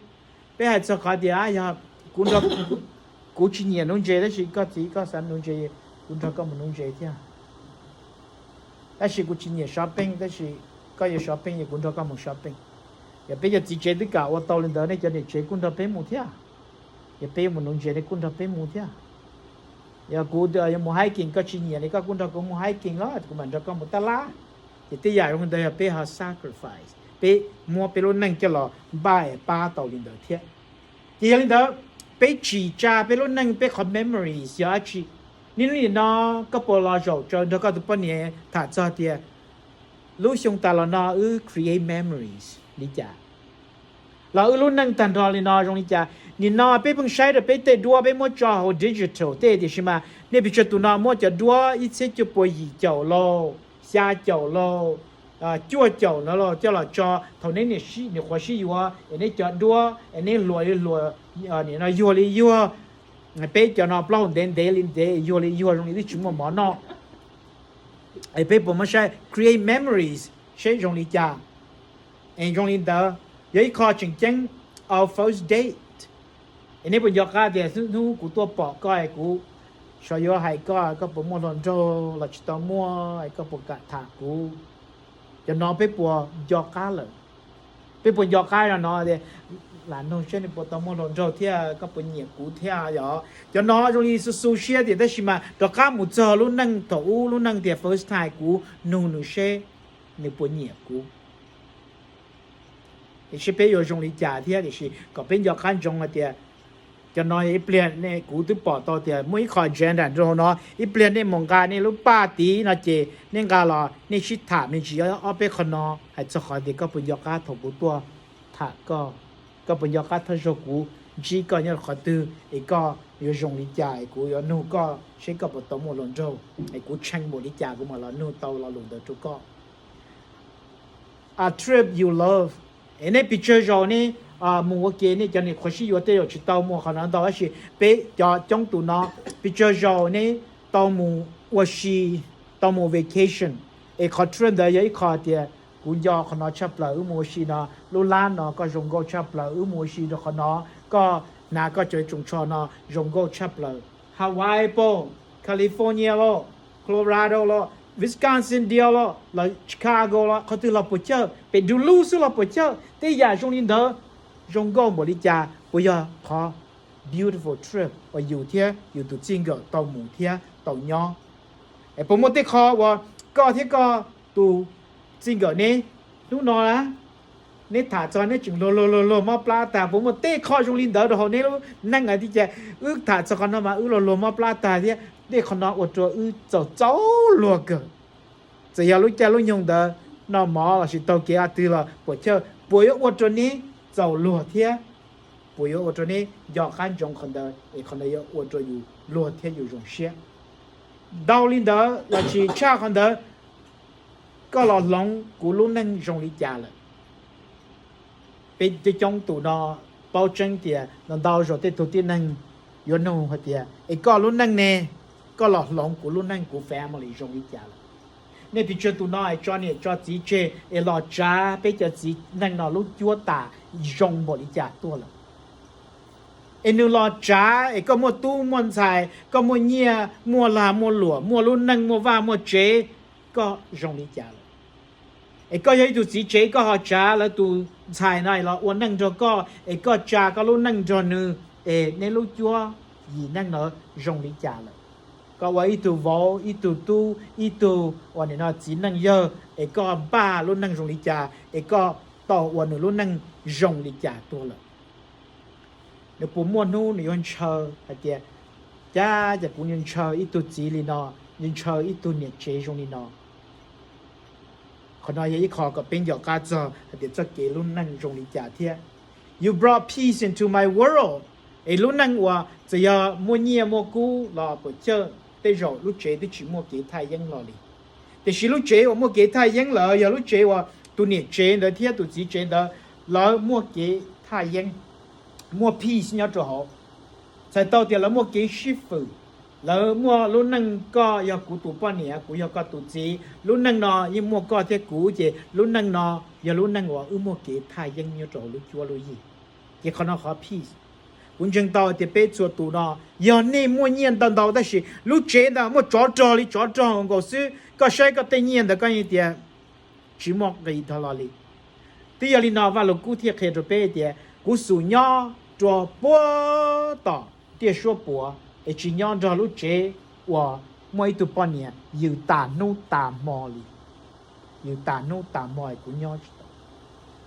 Peb hais txog qhov tias yog kuv, kuv tsis nyiam nuv ntses tab sis koj txiv koj xav nuv ntses, kuv nrog koj mus nuv ntses thiab. Tab sis kuv tsis nyiam shopping tab sis koj yuav shopping es kuv nrog koj mus shopping. Yog peb cov txiv tsev twb kam ua tau li ntawd nej cov niam tsev kuj nrog peb mus thiab. Yog peb yuav mus nuv ntses nej kuj nrog peb mus thiab. Yog kuv yuav mus hiking koj tsis nyiam li koj kuj nrog kuv mus hiking los kuv mam nrog koj mus tab lab. Ces tej yam zoo li ntawd yog peb ho sacrifice. peb muab peb lub neej coj los npaj es pab tau li ntawd thiab. Ces yog li ntawd, peb tsim tsa peb lub neej peb qhov memories yog dab tsi? Niaj hnub nim no koj puas los zaum tsaws nrog koj tus poj niam tham txog tias lub xyoo tas los no wb create memories li cas, los wb lub neej tag nrho li no zoo li cas? Nim no peb pheej saib rau peb tej duab peb muab tso hauv digital tej, tiam sis mas nej pes tsawg tus no muab cov duab ib txhiab cuaj puas yim caum lauj, xya caum lauj, cuaj caum no lauj coj los tso thaum neb niam qhuav sib yuav es neb cov duab es neb hluas li hluas, nim no yuag li yuag, peb cov no plaub hau ntev ntev li ntev yuag li yuag zoo li twb tsis muaj mov noj. Es peb puas muab saib create memories seb zoo li cas? Es zoo li ntawd yog ib qho tseem ceeb, our first date. Es neb puas nco qab tias hnub kuv tuaj pom koj es kuv xyov yuav hais koj, koj puas muaj hluas nraug los tsis tau muaj, es koj puas kam tham kuv? Cov no peb puas nco qab lawm? Peb puas nco qab no no tias lam nug seb nws puas tau muaj hluas nraug thiab koj puas nyiam kuv thiab yom? Cov no zoo li xu xu siab tias, tab sis mas rov qab mus txog lub neej thaum ub, lub neej tias first time kuv nug nws seb nws puas nyiam kuv. Tiam sis peb yuav zoo li cas thiab? Tiam sis kom peb nco qab ntsoov hais tias cov no ib pliag nej, kuv twb pom tau tias muaj ib qho agenda nram nraud no, ib pliag nej mus nqa nej lub paj tid no ces nej nqa los nej sib tham me ntsis ob peb qho no hais txog qhov tias koj puas nco qab thaum kuv tuaj tham koj, koj puas nco qab thawj zaug kuv ntsib koj nyob qhov twg, es koj yuav zoo li cas es kuv yuav nug koj seb koj puas tau muaj hluas nraug, es kuv tshee npaum li cas kuv mam los nug tau lo lus ntawd rau koj. A trip you love. Es nej pes tsawg zaus nej mus ua ke, nej cov niam qhuav sib yuav tej zaum tsis tau muaj qhov no ntau, tab sis peb cov coob tus no pes tsawg zaus nej tau mus ua si, tau mus vacation? Es qhov trip ntawd yog ib qho tias kuv nco qhov no tshaj plaws, wb mus ua si no, lub lab no koj zoo nkauj tshaj plaws, wb mus ua si rau qhov no, koj hnav koj cov tsoos tsho no zoo nkauj tshaj plaws. Hawaii pob, California los, Colorado los, Wisconsin Dells los, los Chicago los, qhov twg los puas chawj, pem du lug xwb los puas chawj, tej yam zoo li ntawd zoo nkauj npaum li cas puas yog qhov beautiful trip uas yus thiab yus tus txij nkawm tau mus thiab tau nyob? Es puas muaj tej qho uas koj thiab koj tus txij nkawm neb hnub no na, neb tham txog neb tseem luag luag luag luag mob plab tag, puas muaj tej qho zoo li ntawd rau hauv neb lub neej hais tias wb tham txog qhov no mas wb luag luag mob plab tag thiab tej qho no ua rau wb txaus txaus luag kawg? Txawm yog lub caij lub nyoog ntawd noj mov los sis taug kev qhov twg los puas chawj, puas yuav ua rau neb txaus luag thiab puas yuav ua rau neb nco qab ntsoov qhov ntawd es qhov ntawd yuav ua rau yus luag thiab yus zoo siab? Ntau li ntawd los sis tshaj qhov ntawd, koj los hloov kuv lub neej zoo li cas lawm? Peb coob coob tus no paub tseeb tias ntau ntau zaus tej tug tib neeg yuav nug hais tias es koj lub neej ne, koj los hloov kuv lub neej kuv family zoo li cas lawm? Nej pes tsawg tus no es tso niam tso txiv tseg es los tsav peb cov txiv neej no lub cuab tam zoo npaum li cas tuaj lawm? Es nws los tsav es koj muaj tub muaj ntxhais, koj muaj nyiaj muaj lag muaj luam, muaj lub neej muaj vaj muaj tsev, koj zoo li cas lawm? Es koj yog ib tug txiv tsev koj ho tsav lawv tus ntxhais no los ua neej nrog koj es koj tsa koj lub neej nrog nws, es neb lub cuab yim neej no zoo li cas lawm? Koj ua ib tug vauv ib tug tub ib tug uas nim no txiv neej yawg es koj npaj lub neej zoo li cas es koj tau ua nws lub neej zoo li cas tuaj lawm? Nws puas muaj hnub nws yuav ntshaw hais tias, cas cas kuv ntshaw ib tug txiv li no, ntshaw ib tug niam tsev zoo li no? Qhov no yog ib qho kom peb nco qab txog hais tias txoj kev lub neej zoo li cas thiab. You brought peace into my world. Es lub neej uas txawm yog muaj nyiaj muaj kub los puas chawj, tej zaum lub tsev twb tsis muaj kev thaj yeeb los li. Tiam sis lub tsev uas muaj kev thaj yeeb lawm yog lub tsev uas tus niam tsev ntawd thiab tus txiv tsev ntawd lawv muaj kev thaj yeeb, muaj peace nyob rau hauv. Txhais tau tias lawv muaj kev sib fwm, lawv muaj lub neej koj yog kuv tus poj niam, kuv yog koj tus txiv, lub neej no yeej muaj koj thiab kuv, ces lub neej no yog lub neej uas wb muaj kev thaj yeeb nyob rau hauv lub cuab lub yig. Ces qhov no qhov peace. Kuv ntseeg tau tias peb txhua tus no yog nej muaj nyiaj ntau ntau tab sis lub tsev ntawd muaj tsov rog li tsov rog nkaus xwb, koj saib koj tej nyiaj ntawd koj yeej tias tsis muaj nqis dhau los li. Twb yog li no Vaj Lug Kub thiaj qhia rau peb tias kuv xub nyob rau puag tom tiaj suab puav es tsis nyob nrog lub tsev uas muaj ib tug poj niam yws tas hnub tas hmo li. Yws tas hnub tas hmo es kuv nyob tsis tau.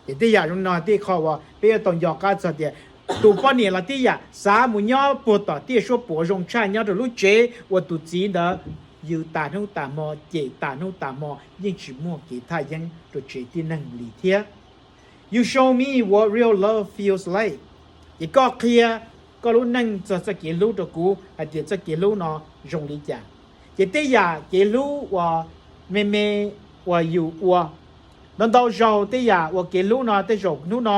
Ces tej yam zoo no tej qho uas peb yuav tau nco qab txog tias tus poj niam los tib yam xav mus nyob puag tom tiaj suab puav zoo tshaj nyob rau lub tsev uas tus txiv ntawd yws tas hnub tas hmo, cem tas hnub tas hmo, yeej tsis muaj kev thaj yeeb rau tsev tib neeg li thiab. You show me what real love feels like. Ces koj qhia koj lub neej txog txoj kev hlub rau kuv hais tias txoj kev hlub no zoo li cas. Ces tej yam kev hlub uas me me uas yus ua, ntau ntau zaus tej yam uas kev hlub no tej zaum hnub no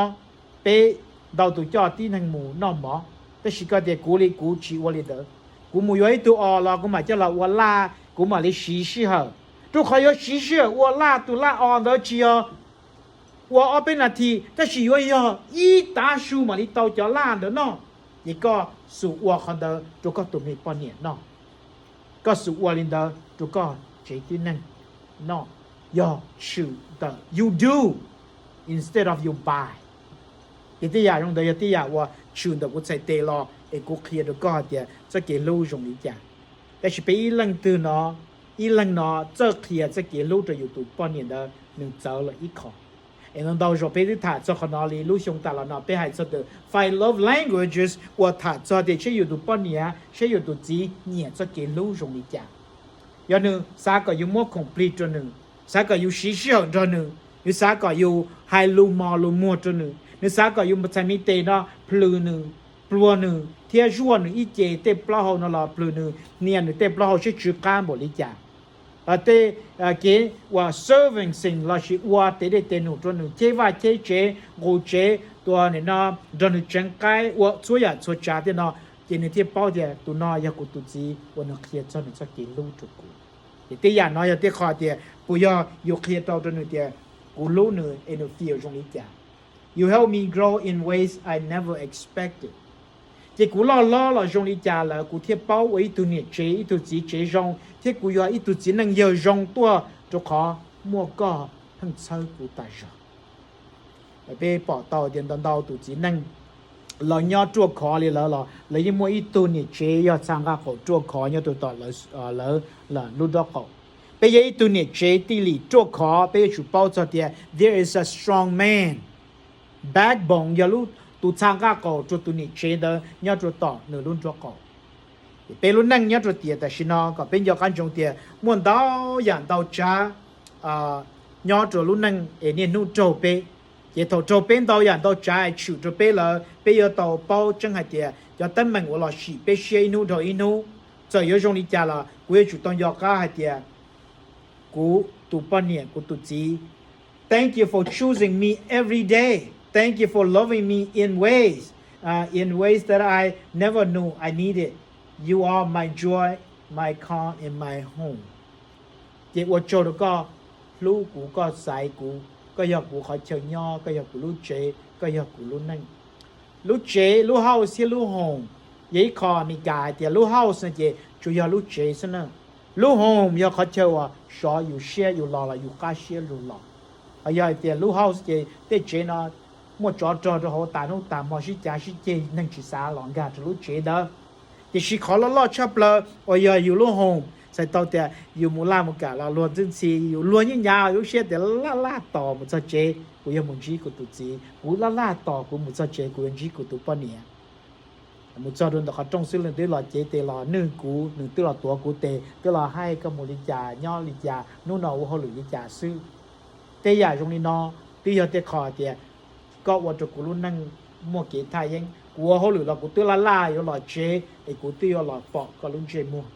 peb ntau tus coj tib neeg mus noj mov, tab sis koj tias kuv li kuv tsis ua li ntawd. Kuv mus yuav ib tug os los kuv mam coj los ua laj, kuv mam li siv sij hawm. Rau qhov yuav siv sij hawm ua laj, tus laj os ntawd tsis yog ua ob peb nas this, tab sis yuav yog ib tav su mam li tau cov laj ntawd noj. Ces koj xub ua qhov ntawd rau koj tus me poj niam noj, koj xub ua li ntawd rau koj tsev tib neeg noj, yog tshwm ntawm you do instead of you buy. Ces tej yam zoo ntawd yog tej yam uas tshwm ntawm kuv txhais tes los es kuv qhia rau koj hais tias txoj kev hlub zoo li cas. Tab sis peb ib leej twg no, ib leeg no txawj qhia txoj kev hlub rau yus tus poj niam ntawd nws txawv lawm ib qho. Es ntau ntau zaus peb twb tham txog qhov no li, lub xyoo tas los no peb hais txog tus five love languages uas tham txog tias seb yus tus poj niam, seb yus tus txiv nyiam txoj kev hlub zoo li cas. Yog nws xav kom yus muab khoom plig rau nws, xav kom yus siv sij hawm nrog nws, nws xav kom yus hais lus mos lus muag rau nws, nws xav kom yus txhais me tes no plhws nws, pluag nws thiab zuaj nws ib ce, tej plaub hau no los plhws nws, hnia nws tej plaub hau seb tsw qab npaum li cas. Tej kev uas servicing lossis ua tes dej tes num rau nws, cheb vaj cheb tsev, nqus tsev, tua nim no, nrog nws tseev qaib, ua txhua yam txhua tsav tej no, ces nws thiaj paub tias tus no yog kuv tus txiv uas nws qhia txog nws txoj kev hlub rau kuv. Ces tej yam no yog tej qho tias puas yog yus qhia tau rau nws tias kuv hlub nws es nws feel zoo li cas. You help me grow in ways I never expected. Ces kuv loj hlob los zoo li cas lawm kuv thiaj paub ua ib tug niam tsev, ib tug txiv tsev zoo, thiab kuv yog ib tug txiv neej yawg zoo tuaj rau qhov muaj koj pheej txhawb kuv tas zog. Peb pom tau tias ntau ntau tus txiv neej lawv nyob ruaj khov li lawm los lawv yeej muaj ib tug niam tsev yog txha nqaj qaum ruaj khov nyob rau tom lawv lub nraub qaum. Peb yog ib tug niam tsev tij lim ruaj khov, peb yuav tsum paub txog tias there is a strong man, backbone, yog lub, tus txha nqaj qaum rau tus niam tsev ntawd nyob rau tom nws lub nraub qaum. Ces peb lub neej nyob rau tiam tam sim no kom peb nco qab ntsoov tias muaj ntau yam ntau tsav nyob rau lub neej es niaj hnub raug peb. Ces thaum raug peb ntau yam ntau tsav es tshwm rau peb lawm, peb yuav tau paub tseeb hais tias cov teeb meem uas los sim peb siab ib hnub dhau ib hnub, txawm yuav zoo li cas los kuv yuav tsum tau nco qab hais tias kuv tus poj niam, kuv tus txiv, thank you for choosing me every day. Thank you for loving me in ways, uh, in ways that I never knew I needed. You are my joy, my calm, and my home. Ces ua tsaug rau koj hlub kuv, koj xaiv kuv, koj yog kuv qhov chaw nyob, koj yog kuv lub tsev, koj yog kuv lub neej. Lub tsev, lub house thiab lub home, yog ib qho Meskas hais tias lub house no ces tsuas yog lub tsev xwb na. Lub home yog qhov chaw uas sov yus siab yus los los yus qab siab lug los. Ho yog hais tias lub house ces tej tsev no muaj tsov rog rau hauv tas hnub tas hmo sib cav sib ceg, neeg tsis xav los nkag rau lub tsev ntawd. Tiam sis qhov loj loj tshaj plaws uas yog yus lub home, txhais tau tias yus mus laj mus kam los luag ntxhi ntxhi, yus luag nyiaj nyav lub siab tias laj laj tos mus txog tsev kuv yuav mus ntsib kuv tus txiv, kuv laj laj tos kuv mus txog tsev kuv yuav ntsib kuv tus poj niam. Mus txog rau ntawm qhov rooj xwb nws twb los cev tes los nwj kuv, nws twb los tuav kuv tes, twb los hais koj mus li cas, nyob li cas, hnub no ua hauj lwm li cas xwb. Tej yam zoo li no twb yog tej qho tias koj ua rau kuv lub neej muaj kev thaj yeeb. Kuv ua hauj lwm los kuv twb laj laj yuav los tsev es kuv twb yuav los pom koj lub ntsej muag.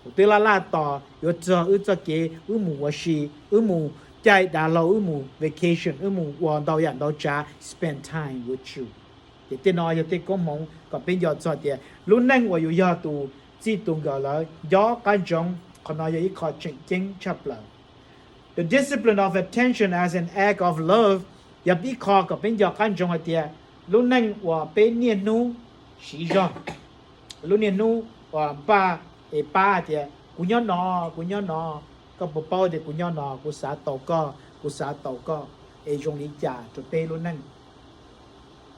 Kuv twb laj laj tos yuav txog wb txoj kev wb mus ua si, wb mus caij dav hlau, wb mus vacation, wb mus ua ntau yam ntau tsav, spend time with you. Ces tej no yog tej koob hmoov kom peb nco txog tias lub neej uas yus yog tus txij tus nkawm lawm, nco qab ntsoov qhov no yog ib qho tseem ceeb tshaj plaws. The discipline of attention as an act of love yog ib qho kom peb nco qab ntsoov hais tias lub neej uas peb niaj hnub siv zog, lub niaj hnub uas npaj es pab hais tias kuv nyob no, kuv nyob no, koj puas paub tias kuv nyob no, kuv xav tau koj, kuv xav tau koj, es zoo li cas rau peb lub neej.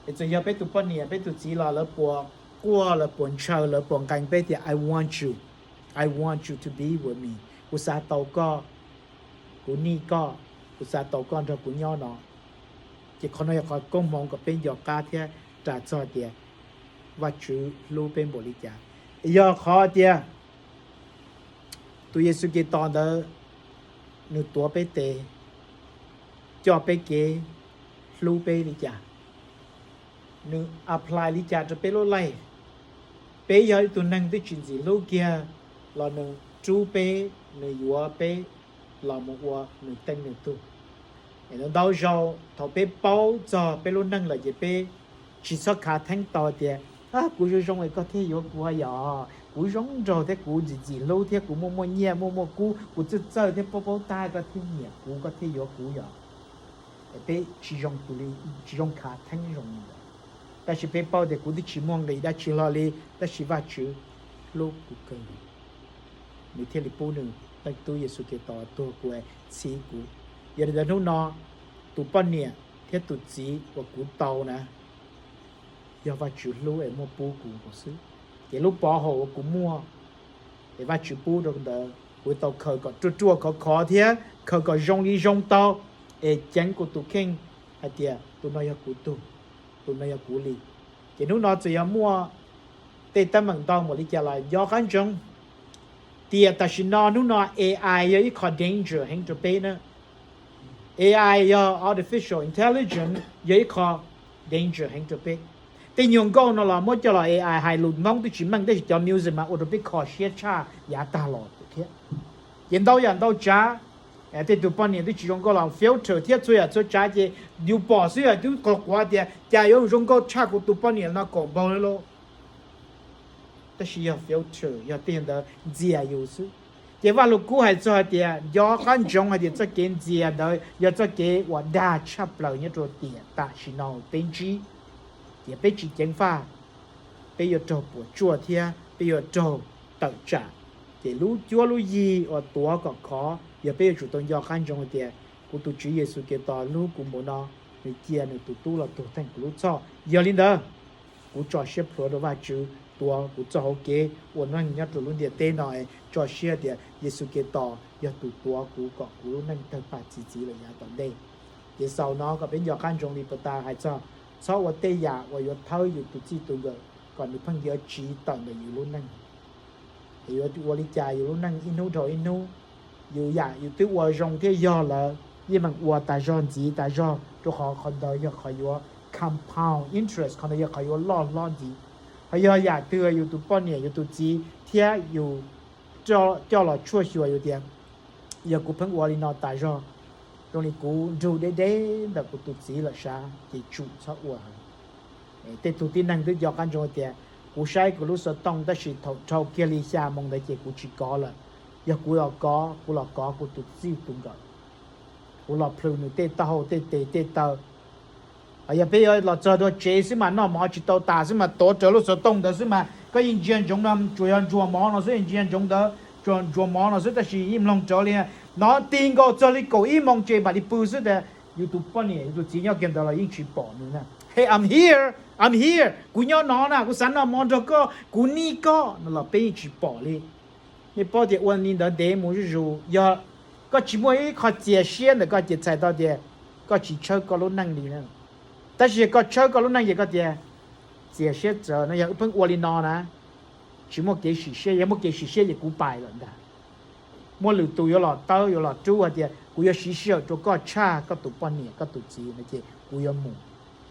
Es txawm yog peb tus poj niam peb tus txiv los lawv puas quaj lawv puas ntshaw lawv puas nqee peb tias I want you, I want you to be with me, kuv xav tau koj, kuv nij koj, kuv xav tau koj nrog kuv nyob no. Ces qhov no yog qhov koob hmoov kom peb nco qab thiab ras txog tias Vajtswv hlub peb npaum li cas. Yog qhov tias tus Yexus Khetos ntawd nws tuav peb tes, coj peb kev, hlub peb li cas, nws apply li cas rau peb lub life. Peb yog ib tug neeg twb tsis ntxim hlub kiag los nws rub peb, nws yuav peb los mus ua nws teej nws tug. Ntau zaus thaum peb paub txog peb lub neej lawm ces peb tsis txhob khav theeb tau tias, kuv zoo zoo es koj thiaj yuav kuv yom, kuv zoo nraug thiab kuv ntxim ntxim hlub thiab kuv muaj muaj nyiaj muaj muaj kub, kuv txawj txawj thiab paub paub tab koj thiaj nyiam kuv, koj thiaj yuav kuv yom. Peb tsis zoo khav theeb zoo li ntawd. Tab sis peb paub tias kuv twb tsis muaj nqis dab tsi hlo li, tab sis Vajtswv hlub kuv kawg nkaus, nws thiaj li pub nws Leej Tub Yexus Khetos tuag kuv, txhiv kuv. Yog li ntawd hnub no tus poj niam thiab tus txiv uas kuv tau na, yog Vajtswv hlub es muab pub kuv xwb. Ces lub pov haum uas kuv muaj es Vajtswv pub rau ntawd kuv tau khaws kom ruaj ruaj khov khov thiab khaws kom zoo li zoo tau, es ceev kuv tus kheej hais tias tus no yog kuv tug, tus no yog kuv li. Ces hnub no txawm yog muaj tej teeb meem ntau npaum li cas los nco qab ntsoov tias tam sim no hnub no A I yog ib qho danger heev rau peb na. A I yog artificial intelligence, yog ib qho danger heev rau peb. Tej nyuag nkauj no los muab coj los A I hais lus Hmoob twb tsis meej tab sis cov music mas ua rau peb kho siab tshaj yav tag los thiab. Ces ntau yam ntau tsav, tej tug poj niam twb tsis zoo nkauj los filter thiab txhua yam txhua tsav ces yus pom xwb yog twb qhuav qhuav tias cas yuav zoo nkauj tshaj kuv tus poj niam no kaum npaug li lauj. Tab sis yog filter, yog tej ntawd ntxias yus xwb. Ces Vaj Lug Kub hais txog hais tias nco qab ntsoov hais tias txoj kev ntxias ntawd yog txoj kev uas dag tshaj plaws nyob rau tiam tam sim no peb ntsib. Ces peb tsis ceev faj, peb yuav raug puas tsuaj thiab peb yuav raug tawm tsam. Ces lub cuab lub yig uas tuav kom khov yog peb yuav tsum tau nco qab ntsoov hais tias kuv tus Tswv Yexus Khetos hlub kuv npaum no, nws cia nws tus tub los tuag theej kuv lub txhoj. Yog li ntawd, kuv tso siab plhuav rau Vajtswv tuav kuv txoj hauv kev ua neej nyob rau lub ntiaj teb no, tso siab tias Yexus Khetos yog tus tuav kuv kom kuv lub neej tawg paj txi txiv lawm yav tom ntej. Ces xaus no kom peb nco qab ntsoov li puag ta hais txog txhob ua tej yam uas yuav thawb yus tus txij tus nkawm kom nws pheej yuav tsiv tawm ntawm yus lub neej. Es yuav ua li cas yus lub neej ib hnub dhau ib hnub, yus yam yus twb ua zoo thiab yog lawm yeej meem ua tas zog ntxiv tas zog rau qhov qhov ntawd yog qhov yuav compound interest, qhov ntawd yog qhov yuav loj hlob ntxiv. Ho yog yam twg yus tus poj niam yus tus txiv thiab yus coj los tshuaj xyuas yus tias yog kuv pheej ua li no tas zog, zoo li kuv nrug deb deb ntawm kuv tus txiv lawm sav ces tsum txhob ua. Tej tug tib neeg twb nco qab ntsoov tias kuv saib kuv lub xov tooj tab sis thaum dhau kiag li xya moos ntawd ces kuv tsis kov lawm. Yog kuv los kov, kuv los kov kuv tus txij tus nkawm, kuv los plhws nws tej taub hau tej tes tej taw. Ho yog peb yuav los txog dua tsev xwb mas noj mov tsis tau tas xwb mas tuav rawv lub xov tooj ntawd xwb mas koj yeej ntsia ntsoov no tsuas yog ntsuag mov no xwb, yeej ntsia ntsoov ntawd tsuas ntsuag mov no xwb tab sis yeej mloog rawv li no tig nkaus txog li kaum ib moos ces mam li pw xwb tias yus tus poj niam yus tus txiv nyob kiag ntawd los yeej tsis pom nws na. Hey, I'm here, I'm here, kuv nyob no na, kuv xav noj mov nrog koj, kuv nij koj no los peb yeej tsis pom li. Nej paub tias ua li ntawd ntev mus zuj zus, yog koj tsis muaj ib qho txias siab ntawm koj ces txhais tau tias koj tsis tshawb koj lub neej li na. Tab sis yog koj tshawb koj lub neej ces koj tias txias siab txawv no, yog wb pheej ua li no na, tsis muaj kev sim siab, yog muaj kev sim siab ces kuv pais lawm ntag. Muaj lwm tus yuav los tawb yuav los rub hais tias kuv yuav siv sij hawm rau koj tshaj koj tus poj niam koj tus txiv no ces kuv yuav mus.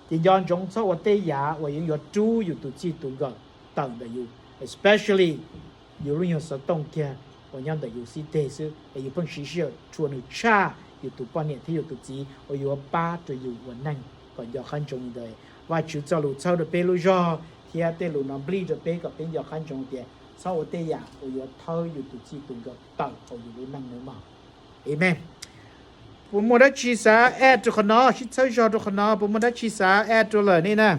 Ces nco ntsoov txhob ua tej yam uas yeej yuav rub yus tus txij tus nkawm tawm ntawm yus, especially yus lub nyuag xov tooj kiag uas nyob ntawm yus xib teg xwb es yus pheej siv sij hawm rua nws tshaj yus tus poj niam thiab yus tus txiv uas yuav pab rau yus ua neej. Kom nco qab ntsoov li ntawd, Vajtswv txoj lus txhawb rau peb lub zog thiab tej lus no nplij rau peb kom peb nco qab ntsoov tias txhob ua tej yam uas yuav thawb yus tus txij tus nkawm tawm hauv yus lub neej nawb mog. Amen. Puas muaj dab tsi xav add rau qhov no, sib txhawb zog rau qhov no, puas muaj dab tsi xav add rau lawm nej na?